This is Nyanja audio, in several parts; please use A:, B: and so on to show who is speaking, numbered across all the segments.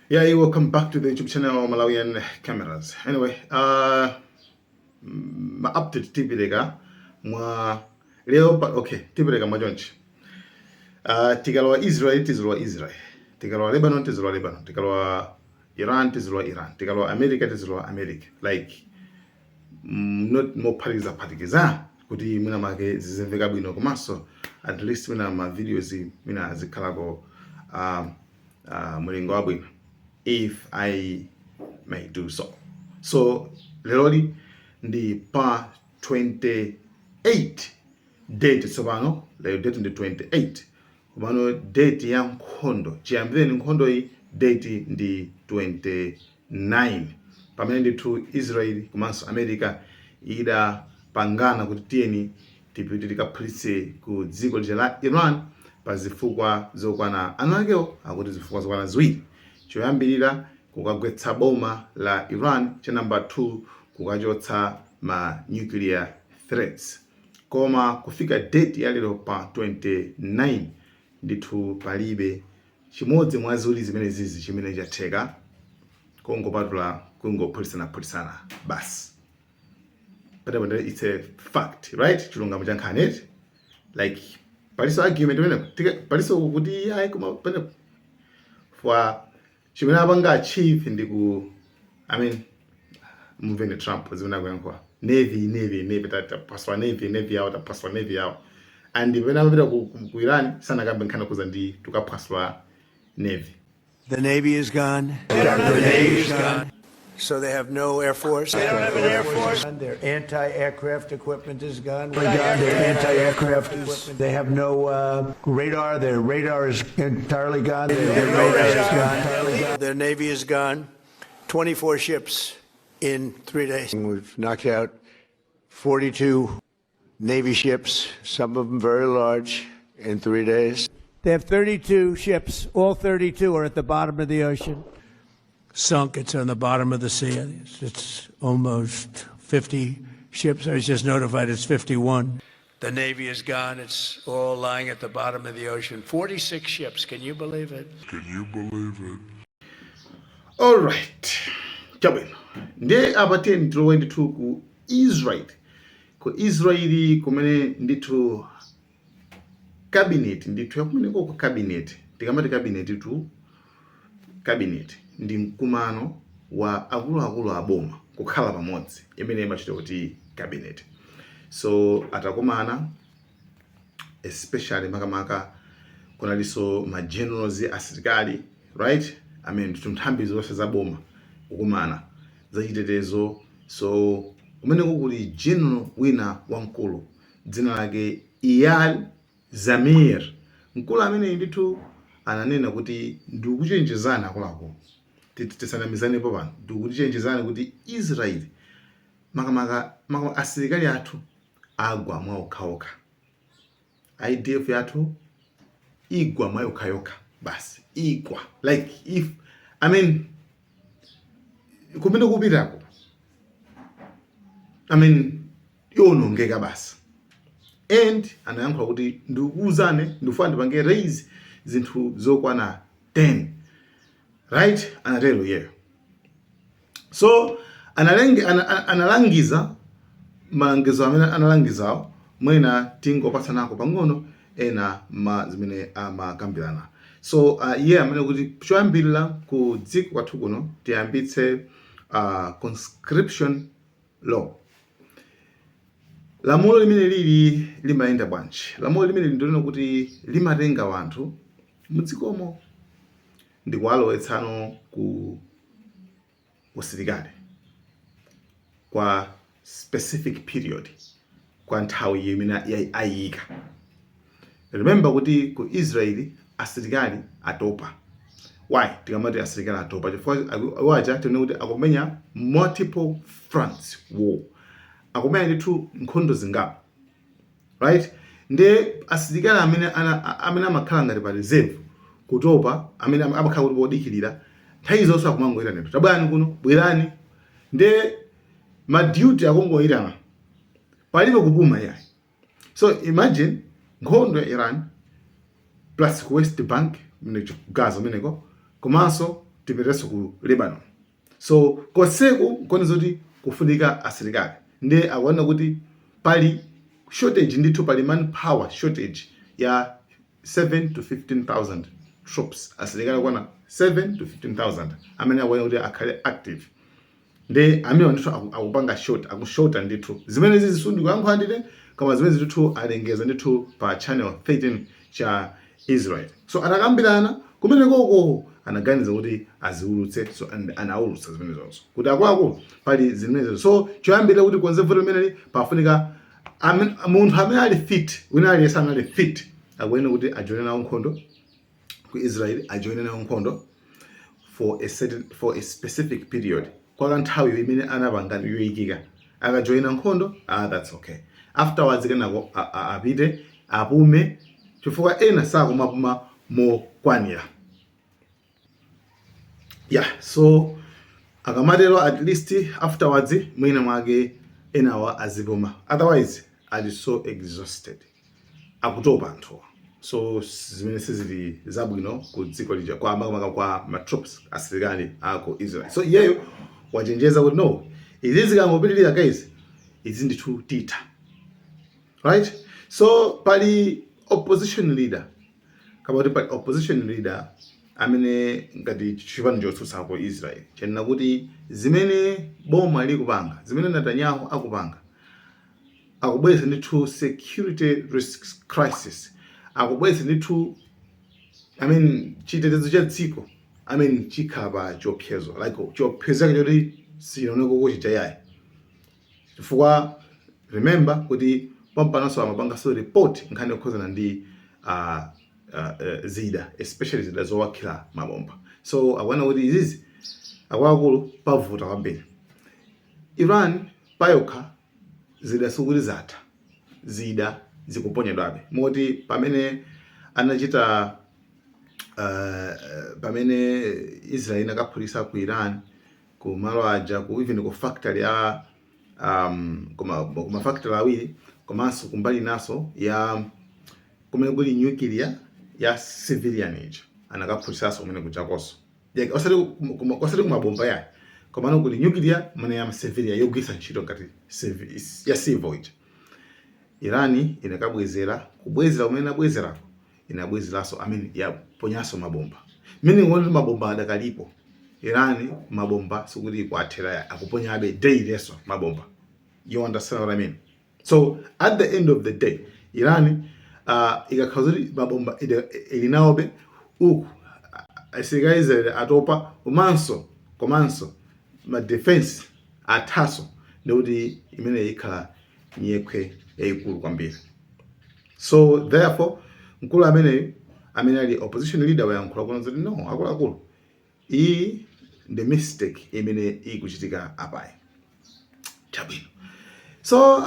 A: Yeah, welcome back to the YouTube channel Malawian Cameras. Anyway, ma update tipereka mwa lero pa, okay, tipereka mwa chonchi. Tikalowa Israel tizilowa Israel, tikalowa Lebanon tizilowa Lebanon, tikalowa Iran tizilowa Iran, tikalowa America tizilowa America. Like not mophatikiza phatikiza kuti mwina make zizimveka bwino, komanso at least mwina ma videos mwina azikhalako mulingo wabwino, if I may do so. So leroli ndi pa 28 date. Tsopano lero date ndi 28, komano date ya nkhondo, chiyambireni nkhondo iyi, date ndi 29, pamene ndithu Israel komanso America idapangana kuti tiyeni tipite tikaphulitse ku dziko lija la Iran pa zifukwa zokwana, anu akewo akuti zifukwa zokwana ziwiri. Choyambirira, kukagwetsa boma la Iran; cha number 2, kukachotsa ma nuclear threats. Koma kufika date ya lero pa 29, ndithu palibe chimodzi mwa ziwiri zimene zizi chimene chatheka, kungopatula kungophulisana-phulisana basi. Patapo it's a fact, right? Chilungamo cha nkhani, like paliso argument pamenepo, paliso kuti ayi, koma pamenepo for chimene apanga achieve ndi ku, I mean, mumveni Trump zimene akuyankhula: "Navy, navy, navy, tapaswa navy, navy yawo, tapaswa navy yawo." And pamene amapita ku Iran sanakambe nkhani kuza ndi tukaphwasula navy.
B: The Navy is gone. The Navy is gone. So they have no Air Force. They don't have an Air Force. Their anti-aircraft equipment is gone. Their anti-aircraft equipment. They have no radar. Their radar is entirely gone. Their radar is gone. Entirely gone. Their Navy is gone. 24 ships in 3 days. We've knocked out 42 Navy ships, some of them very large, in 3 days. They have 32 ships. All 32 are at the bottom of the ocean. Sunk. It's on the bottom of the sea. It's almost 50 ships. I was just notified it's 51. The Navy is gone. It's all lying at the bottom of the ocean. 46 ships. Can you believe it?
C: Can you believe it?
A: Alright, chabwino. Ndiye apa tiye tilowe ndithu ku Israel, ku Israeli kumene ndithu cabinet ndithu yakumeneko. Ku cabinet, tikamati cabinet tu, cabinet ndi mkumano wa akuluakulu a boma kukhala pamodzi, imene imachita kuti cabinet. So atakumana, especially makamaka kunalinso ma generals, asilikali, right? I mean, ndithu nthambi zonse za boma kukumana, zachitetezo. So kumeneko kuli general wina wamkulu, dzina lake Eyal Zamir. Mkulu amene ndithu ananena kuti ndikuchenjezani akuluakulu, tisanamizanepo pano, ndikutichenjezani kuti Israeli, makamaka makamaka asilikali athu agwa mwa okhaokha, IDF yathu igwa mwa yokhayokha basi, igwa. Like if, I mean, kumene kupitako, I mean, iwonongeka basi. And anayankhula kuti ndikukuwuzani, ndikufuna ndipange raise zinthu zokwana 10, right? Anatero iyeyo. So analangiza malangizo amene analangizawo, mwina tingopatsanako pang'ono ena ma zimene amakambirana. So iye amene kuti choyambirira, ku dziko kwathu kuno tiyambitse conscription law. Lamulo limene lili limayenda bwanji? Lamulo limene ndilino kuti limatenga wanthu mudzikomo ndikuwalowetsano ku usilikali kwa specific period, kwa nthawi imene ayika. Remember kuti ku Israeli asilikali atopa. Why tikamati asilikali atopa? Chifukwa wacha tione kuti akumenya multiple fronts war, akumenya ndithu nkhondo zingapo, right? Ndiye asilikali amene amene amakhala ngati pa reserve kutopa, amene amakhala kuti podikirira nthawi zonse akumangoyitana, "Tabwerani kuno, bwerani." Ndiye ma duty akungoyitana, palibe kupuma yayi. So imagine nkhondo ya Iran plus ku West Bank, mene Gaza meneko, komanso Tipitenso ku Lebanon. So konseku nkuona zoti kufunika asilikali, ndiye akuona kuti pali shortage ndithu, pali manpower shortage ya 7 to 15,000 troops, asilikali akwana 7 to 15,000 amene akuona kuti akhale active. Ndi amene ndithu akupanga short, akushota ndithu. Zimene zizi sindikuyankhula ndine, koma zimene ndithu alengeza ndithu pa Channel 13 cha Israel. So atakambirana kumene koko, anaganiza kuti aziulutse. So and anaulutsa zimene zonso kuti akuluakulu, pali zimenezo. So choyambirira, kuti konze vuto limeneli, pafunika munthu amene ali fit, wina aliyense amene ali fit akuyenera kuti ajoine nawo nkhondo ku Israel, ajoine nawo nkhondo for a specific period, kwa kanthawi imene anapanga yoyikika. Akajoina nkhondo, ah, that's okay. Afterwards kenako apite apume, chifukwa ena sakumapuma mokwanira. Yeah, so akamatero, at least afterwards mwina mwake enawa azipuma, otherwise ali so exhausted, akutopa anthuwa. So zimene sizili zabwino ku dziko lija, kwa makamaka kwa ma troops, asilikali ako Israel. So iyeyo wachenjeza kuti no, izi zikangopitirira, guys, izi ndithu titha, right? So pali opposition leader, kama kuti pali opposition leader amene ngati chipani chotsutsa ku Israel chanena kuti zimene boma likupanga, zimene Netanyahu akupanga, akubweretsa ndithu security risks crisis, akubweretsa ndithu, I mean, chitetezo cha dziko, I mean, chikhala pa chiopsezo, like chiopsezo chake choti sinaoneka kuchija yayi. Chifukwa remember kuti pampanonso amapanganso report nkhani yokhuzana ndi zida, especially zida zowakhira mabomba. So akuona kuti izizi, akuluakulu, pavuta kwambiri. Iran payokha zida sikuti zatha, zida zikuponyedwabe, moti pamene anachita pamene Israel inakaphulitsa ku Iran, ku malo aja, ku even ku factory ya kuma factory awiri, komanso kumbali naso ya kumene kuli nuclear ya civilian ija, anakaphulitsanso kumene kujakonso. Like, osati kumabomba yayi, komano kuli nuclear kumene ya civilian yogwiritsa ntchito ngati ya civil ija. Irani inakabwezera, kubwezera kumene inabwezerako, inabwezeranso, I mean, yaponyanso mabomba, meaning kuti mabomba adakalipo. Irani mabomba sikuti ikuathera, akuponyabe daily mabomba. You understand what I mean? So at the end of the day, Iran ikakhala kuti mabomba ili nawobe, uku asilikali Israel atopa, komanso ma defense athaso, ndikuti imene ikhala nyekhwe yayikulu kwambiri. So therefore mkulu ameneyu amene ali opposition leader wayankhula kuona kuti no, akuluakulu, iyi ndi mistake imene ikuchitika apayi. Chabwino. So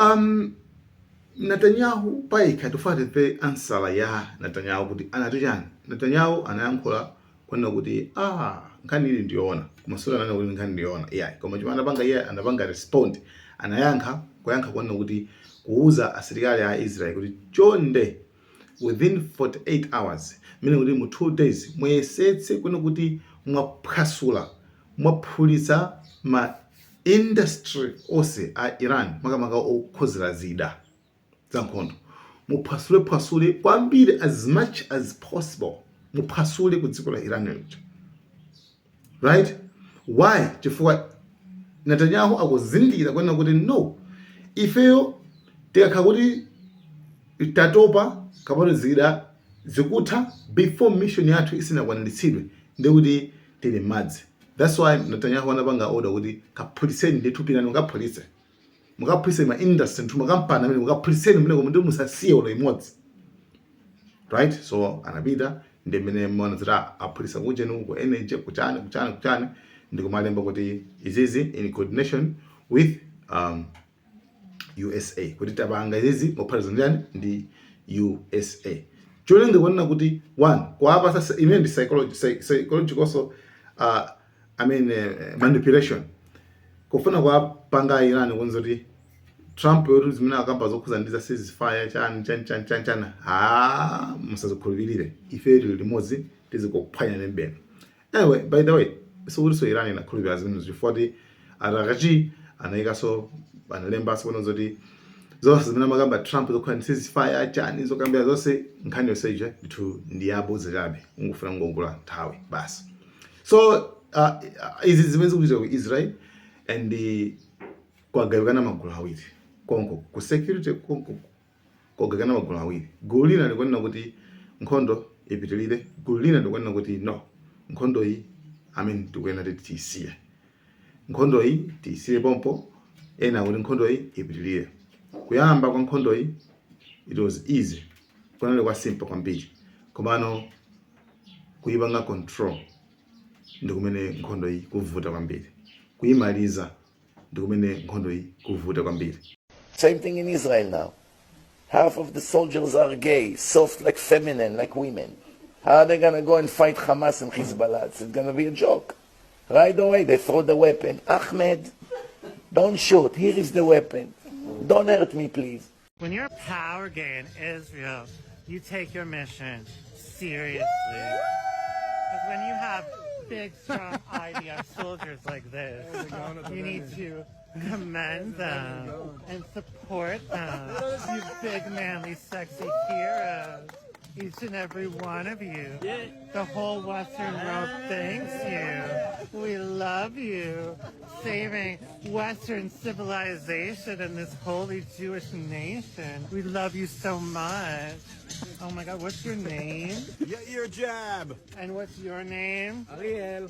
A: Netanyahu payekha, tifuna timve answer ya Netanyahu kuti anati chani. Netanyahu anayankhula kunena kuti ah, nkhani ili ndiyoona, koma sura ananena kuti nkhani ndiyoona iyayi. Koma chimene anapanga iye, anapanga respond, anayankha, kuyankha kunena kuti kuuza asilikali a Israel kuti chonde, within 48 hours, mene kuti mu 2 days, muyesetse kunena kuti mwaphwasula, mwaphulitsa ma industry onse a Iran, makamaka okhozera zida za nkhondo. Muphwasule kwambiri, as much as possible, muphwasule ku dziko la Iran lija, right? Why? Chifukwa Netanyahu akuzindikira kunena kuti no, ifeyo tikakhala kuti tatopa kapena zida zikutha before mission yathu isinakwaniritsidwe, ndikuti tili m'madzi. That's why Netanyahu anapanga order kuti kaphulitseni ndithu, pitani mukaphulitse, mukaphulitse ma industry ndithu, makampani amene mukaphulitseni mene ndi musasiye olo imodzi, right? So anapita, ndi mmene mwana ziti aphulitsa kujeni, ku energy, kuchani, kuchani, kuchani, ndi kumalemba kuti izizi in coordination with USA, kuti tapanga izizi mophatiza ndani? Ndi USA. Cholinga kunena kuti one, kuwapasa imene ndi psychology, psychological also, I mean, manipulation, kufuna kuwapanga Iran kunza kuti Trump yoti zimene akamba zokhuza ndi za ceasefire, chani chani chani chani chani, ha, musazikhulupirire, ife tili limodzi, tizikuphwanya mbeno. Anyway, by the way, Sikutinso Iran inakhulupirira zimenezo, chifukwa kuti Araghchi anayikaso, analembanso kuno zoti zonse zimene amakamba Trump zokhala ndi ceasefire, chani, zokambira zonse, nkhani yonse ija ndithu ndi yabodza chabe, ungofuna kungogula nthawi basi. So izi zimene zikuchitika ku Israel, and kwagawikana magulu awiri konko ku security, konko kwagawikana magulu awiri. Gulu lina likunena kuti nkhondo ipitilire, gulu lina likunena kuti no, nkhondo iyi, I mean, tikuyenera kuti tiyisiye nkhondo iyi, tiyisiye pompo. Ena kuti nkhondo iyi ipitilire. Kuyamba kwa nkhondo iyi, it was easy, kunali kwa simple kwambiri, komano kuyipanga control ndi kumene nkhondo iyi kuvuta kwambiri, kuyimaliza ndi kumene nkhondo iyi kuvuta kwambiri.
C: Same thing in Israel now. Half of the soldiers are gay, soft like feminine, like women. How are they going to go and fight Hamas and Hezbollah? It's going to be a joke. Right away, they throw the weapon. "Ahmed, don't shoot. Here is the weapon. Don't hurt me, please."
D: When you're a power gay in Israel, you take your mission seriously. Because when you have big, strong IDF soldiers like this, you need to commend them and support them. You big, manly, sexy heroes. Each and every one of you. The whole Western world thanks you. We love you. Saving Western civilization and this holy Jewish nation. We love you so much. Oh my God, what's your name?
E: Get your jab.
D: And what's your name?
E: Ariel.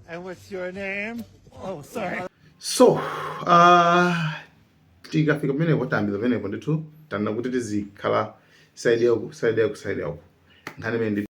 D: And what's your name? Oh, sorry.
A: So tikafika pamenepo, tayambira pamenepo ndithu, tanena kuti tizikhala side yaku, side yaku, side yaku, nkhani imene ndi